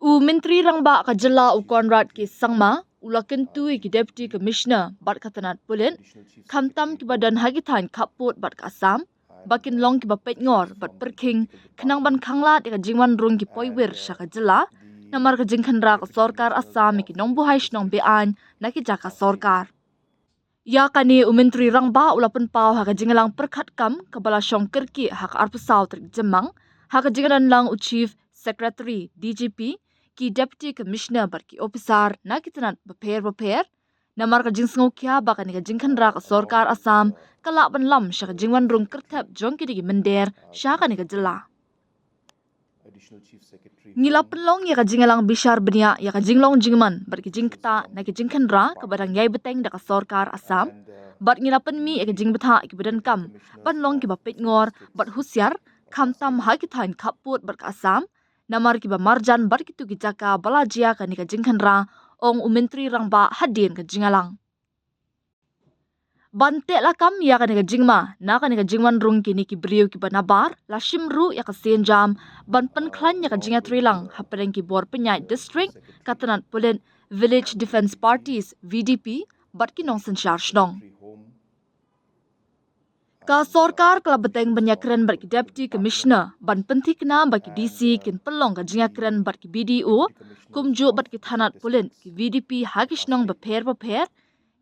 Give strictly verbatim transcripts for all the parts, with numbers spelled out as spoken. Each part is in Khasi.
U Myntri Rangbah ka jylla u Conrad K Sangma u la kyntu ïa ki Deputy Commissioner bad ka tnat pulit, khamtam kiba don ha ki thaiñ khappud bad ka Assam, ba kin long kiba peitngor bad pyrkhing khnang ban khanglad ïa ka jingwan rung ki poiwir sha ka jylla, namar ka jingkhynra ka sorkar Assam ïa ki nongbuhai shnong be-aiñ na ki jaka sorkar. Ïa kane u Myntri Rangbah u la pynpaw ha ka jingïalang pyrkhat kam kaba la shong kyrkieh ha ka arphew saw tarik Jymmang, ha ka jingdon lang u Chief Secretary, D G P, ki Deputy Commissioner bad ki ophisar na ki tnat bapher bapher, namar ka jingsngewkhia ba kane ka jingkhynra ka sorkar Assam ka lah ban lam sha ka jingwan rung kyrthep jong kine ki mynder sha kane ka jylla. Ngi la pynlong ïa ka jingïalang bishar bniah ïa ka jinglong jingman bad ki jingktah na ki jingkhynra kaba dang ïai bteng da ka sorkar Assam, bad ngi la pynmih ïa ka jingbthah kiba donkam ban long kiba peitngor bad husiar, khamtam ha ki thaiñ khappud bad ka Assam, namar kiba marjan bad kito ki jaka ba la jia kane ka jingkhynra, ong u Myntri Rangbah hadien ka jingïalang. Ban teh lakam ïa kane ka jingma na kane ka jingwan rung kine ki briew kiba nabar, la shim ruh ïa ka sienjam ban pynkhlaiñ ïa ka jingïatreilang hapdeng ki bor pynïaid district, ka tnat pulit, Village Defence Parties, V D P, bad ki nongsynshar shnong. Ka sorkar ka la bteng ban ïakren bad ki Deputy Commissioner ban pynthikna ba ki D C kin pynlong ka jingïakren bad ki B D O, kumjuh bad ki tnat pulit, ki V D P ha ki shnong bapher bapher,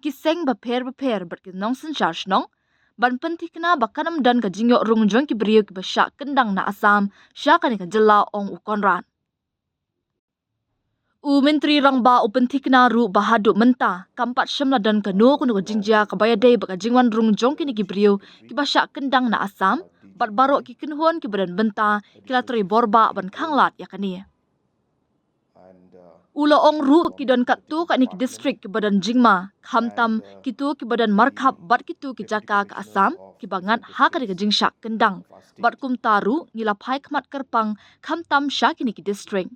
ki seng bapher bapher bad ki nongsynshar shnong, ban pynthikna ba kan ym don ka jingïoh rung jong ki briew kiba shah kyndang na Assam sha kane ka jylla, ong u Conrad. U Myntri Rangbah u pynthikna ruh ba haduh mynta kam pat shym la don kano kano ka jingjia kaba ïadei bad ka jingwan rung jong kine ki briew kiba shah kyndang na Assam, bad baroh ki kynhun kiba don bynta ki la trei borbah ban khanglad ïa kane. U la ong ruh ki don katto katne ki district kiba don jingma, khamtam kito kiba don markhap bad kito ki jaka ka Assam kiba ngat ha kane ka jingshah kyndang, bad kumta ruh ngi la phai khmat kyrpang khamtam sha kine ki district.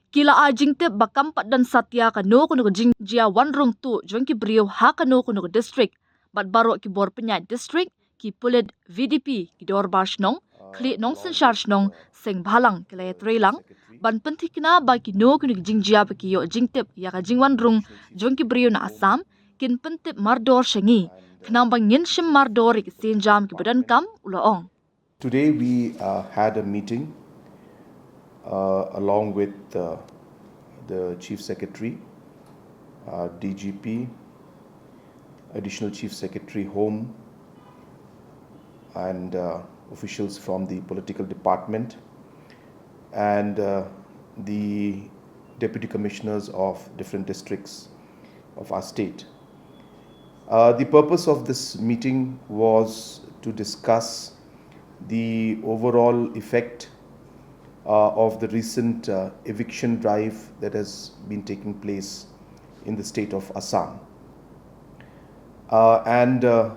Ki la ai jingtip ba kam pat don satia kano kano ka jingjia wan rung tuh jong ki briew ha kano kano ka district, bad baroh ki bor pynïaid district, ki pulit, V D P, ki dorbar shnong, khlieh nongsynshar shnong, seng bhalang ki la ïatreilang ban pynthikna ba kino kino ki jingjia ba ki ïoh jingtip ïa ka jingwan rung jong ki briew na Assam, kin pyntip mardor sha ngi khnang ba ngin shim mardor ïa ki sienjam kiba donkam, u la ong. Today we uh, had a meeting uh, along with uh, the Chief Secretary, uh, D G P, Additional Chief Secretary Home, and uh, officials from the political department, and uh, the deputy commissioners of different districts of our state. Uh, the purpose of this meeting was to discuss the overall effect uh, of the recent uh, eviction drive that has been taking place in the state of Assam. Uh, and uh,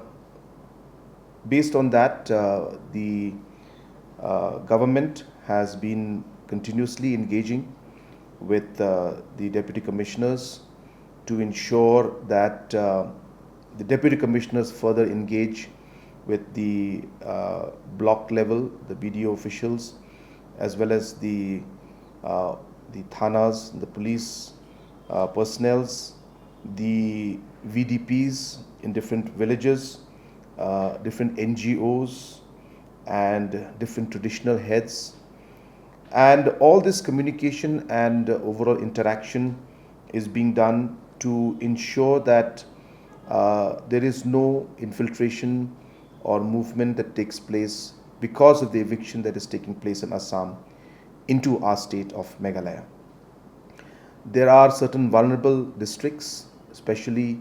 based on that, uh, the uh, government has been continuously engaging with uh, the deputy commissioners to ensure that uh, the deputy commissioners further engage with the uh, block level, the B D O officials, as well as the uh, the thanas, the police uh, personnels, the V D Ps in different villages, uh, different N G Os, and different traditional heads. And all this communication and uh, overall interaction is being done to ensure that uh, there is no infiltration or movement that takes place because of the eviction that is taking place in Assam into our state of Meghalaya. There are certain vulnerable districts, especially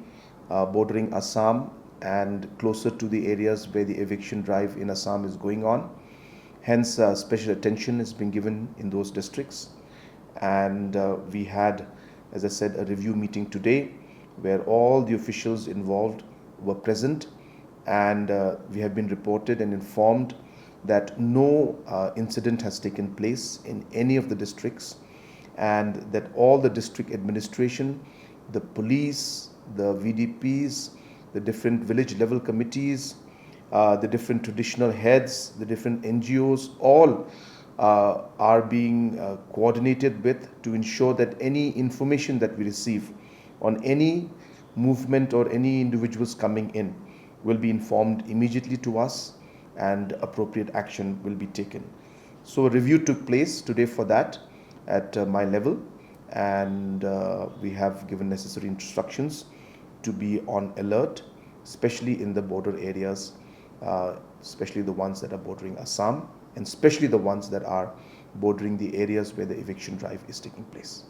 uh, bordering Assam and closer to the areas where the eviction drive in Assam is going on. Hence, uh, special attention is being given in those districts. And uh, we had, as I said, a review meeting today where all the officials involved were present, and uh, we have been reported and informed that no uh, incident has taken place in any of the districts, and that all the district administration, the police, the V D Ps, the different village level committees, uh, the different traditional heads, the different N G Os, all uh, are being uh, coordinated with to ensure that any information that we receive on any movement or any individuals coming in will be informed immediately to us and appropriate action will be taken. So a review took place today for that at uh, my level, and uh, we have given necessary instructions to be on alert, especially in the border areas, uh, especially the ones that are bordering Assam, and especially the ones that are bordering the areas where the eviction drive is taking place.